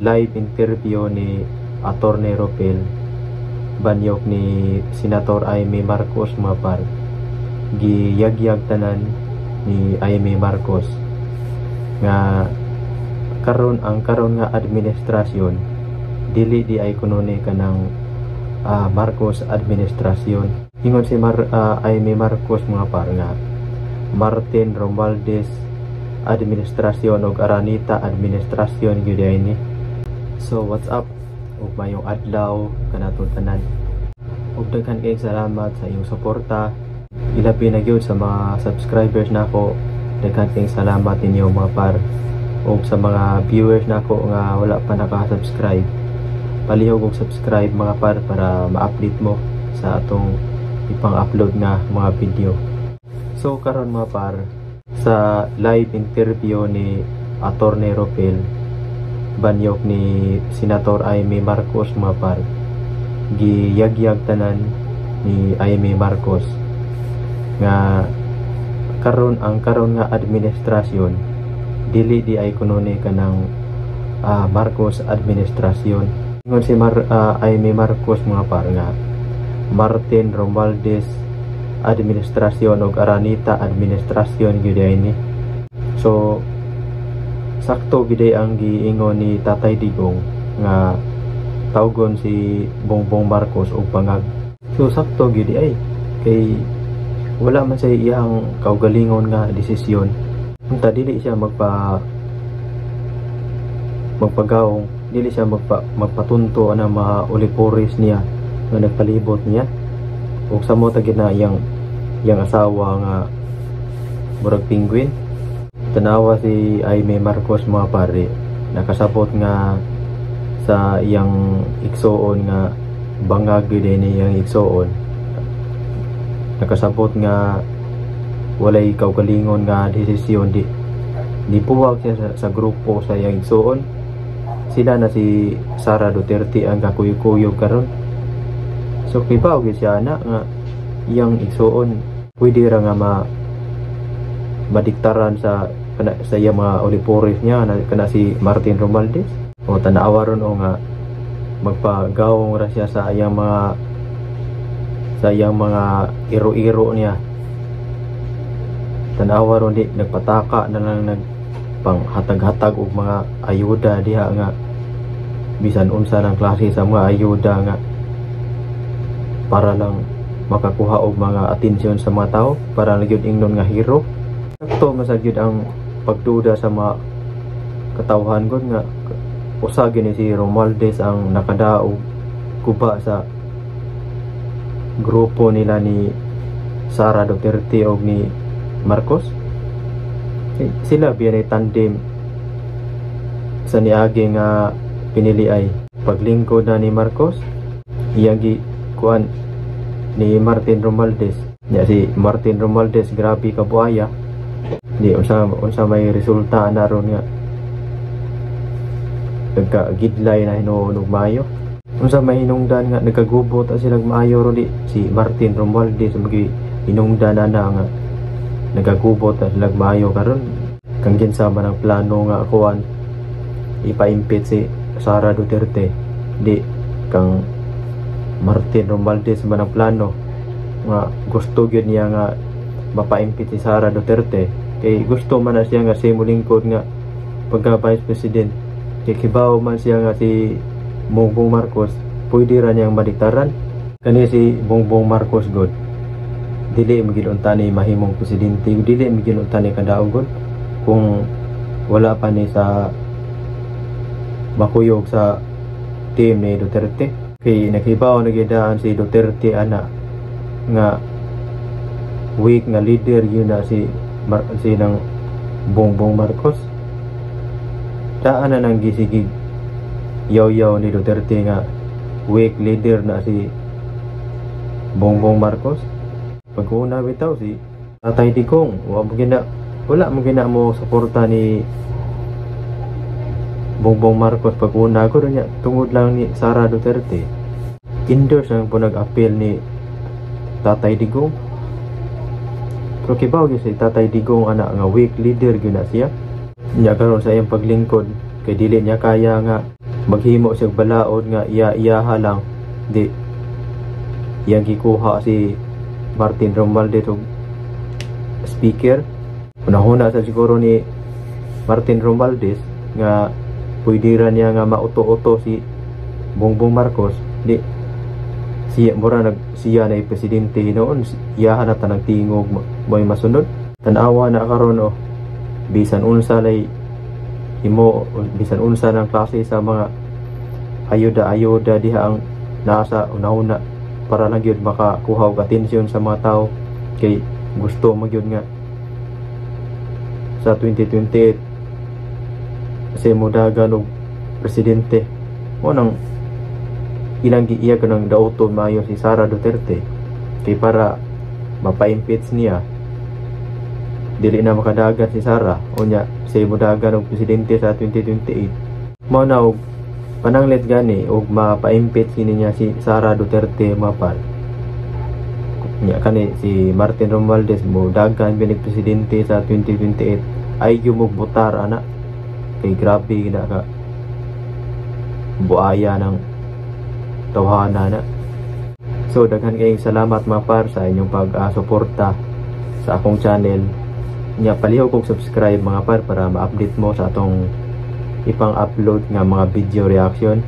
Live interview ni Attorney Ropel banyok ni Senator Imee Marcos, mga par, giyagyag tanan ni Imee Marcos nga karon, ang karon nga administrasyon, dili diay kuno ni kanang Marcos administrasyon. Ingon si Imee Marcos, mga par, nga Martin Romualdez administrasyon ug Araneta administrasyon gyud ay ni. So what's up ug mayong adlaw kanatong tanan ug daghan kayong salamat sa inyong suporta, ilabi na gyud sa mga subscribers nako. Daghan kayong salamat ninyo, mga par, ug sa mga viewers nako nga wala pa naka-subscribe, palihog og subscribe, mga par, para ma-update mo sa atong ipang-upload nga mga video. So karon, mga par, sa live interview ni Attorney Ropel banyok ni Senator Imee Marcos, mga par, giyagyag tanan ni Imee Marcos nga karon, ang karon nga administrasyon, dili diay kuno ni kanang Marcos administrasyon. Ingon si Imee Marcos, mga par, nga Martin Romualdez administrasyon ug Araneta administrasyon gyud ay ni. So sakto gyud ay ang giingon ni Tatay Digong nga tawgon si Bongbong Marcos og bangag. So sakto gyud ay kay wala man sa iyang kaugalingon nga desisyon. Unta dili siya magpagawong, dili siya magpatunto ana mga uliporis niya nga nagpalibot niya ug sa ta gid na iyang asawa nga murag penguin. Tanawa si Imee Marcos, mga pare, nakasabot nga sa iyang igsuon nga bangag gyud ni iyang igsuon, nakasabot nga walay kaugalingon nga desisyon, di nibuwag siya sa grupo sa iyang igsuon. Sila na si Sara Duterte ang gakuyog-kuyog karon. So kibaw gyud siya ana nga iyang igsuon pwede ra nga madiktaran sa kana, sa iyang mga uliporis niya na, kana si Martin Romualdez. O tanawa ron o nga magpagawong ra siya sa iyang mga iro-iro niya. Tanawa ron, di nagpataka na lang, nag panghatag-hatag og mga ayuda diha nga bisan unsa ng klase sa mga ayuda nga para lang makakuha og mga atensyon sa mga tao, para lang gyud ingnon nga hero. Sakto man sad gyud ang pagduda sa mga katawhan gud nga usa gyud ni si Romualdez ang nakadaog kuba sa grupo nila ni Sara Duterte og ni Marcos. Eh, sila biya ni tandem sa niagi nga pinili ay paglingkod na ni Marcos, iyang gi kuan ni Martin Romualdez nya. Si Martin Romualdez grabe ka buaya. Di unsa unsa may resulta na ron nga nagkagidlay na hinuon og maayo? Unsa may hinungdan nga nagkagubot silang maayo ron? Di si Martin Romualdez magi hinungdan na nga nagkagubot na silang maayo karon? Kang kinsa man ang plano nga kuan, ipaimpit si Sara Duterte, di kang Martin Romualdez man ang plano nga gusto gyud niya nga mapaimpit si Sara Duterte, kay gusto man na siya nga siya molingkod nga pagka vice president, kay kibaw man siya nga si Bongbong Marcos pwede ra niyang madiktaran. Kani si Bongbong Marcos god, dili magyud unta ni mahimong presidente, dili magyud unta ni kadaogon kung wala pa ni sa makuyog sa team ni Duterte, kay nakibaw na gyud si Duterte ana nga weak nga leader yun na si nang Bongbong Marcos. Daan na nang gisigig yaw-yaw ni Duterte nga weak leader na si Bongbong Marcos. Pagkuna bitaw si Tatay Digong, wala mo gina mo suporta ni Bongbong Marcos pag-una ko niya tungod lang ni Sara Duterte. Endorse ang po nag-appeal ni Tatay Digong, pero kibaw gyud si Tatay Digong ana nga weak leader gyud na siya. Nya karon sa iyang paglingkod kay dili niya kaya nga Maghimo siya balaod nga iya iyaha lang di iyang gikuha si Martin Romualdez og speaker. Hunahuna sa siguro ni Martin Romualdez nga pwede ra niya nga mauto-uto si Bongbong Marcos di siya mura nag siya na presidente noon, iyahan na tanang tingog mo'y masunod. Tan-awa na karon oh, bisan unsa lay himo, bisan unsa ng klase sa mga ayuda ayuda diha ang nasa una-una para lang gyud makakuha og atensyon sa mga tao kay gusto mo gyud nga sa 2028 kasi modagan og presidente mo nang ilang giiya kanang dauto maayo si Sara Duterte kay para mapa-impeach niya, dili na makadagan si Sara, unya siya modagan og presidente sa 2028. Mao na og pananglit gani og mapa-impeach niya si Sara Duterte, mga par, nya kani si Martin Romualdez mo dagan binig presidente sa 2028, ay gyud mo botar ana kay grabe na ka buaya ng tawhana na. So daghan kayong salamat, mga par, sa inyong pag-suporta sa akong channel. Nya palihog kog subscribe, mga par, para ma-update mo sa atong ipang-upload nga mga video reaction.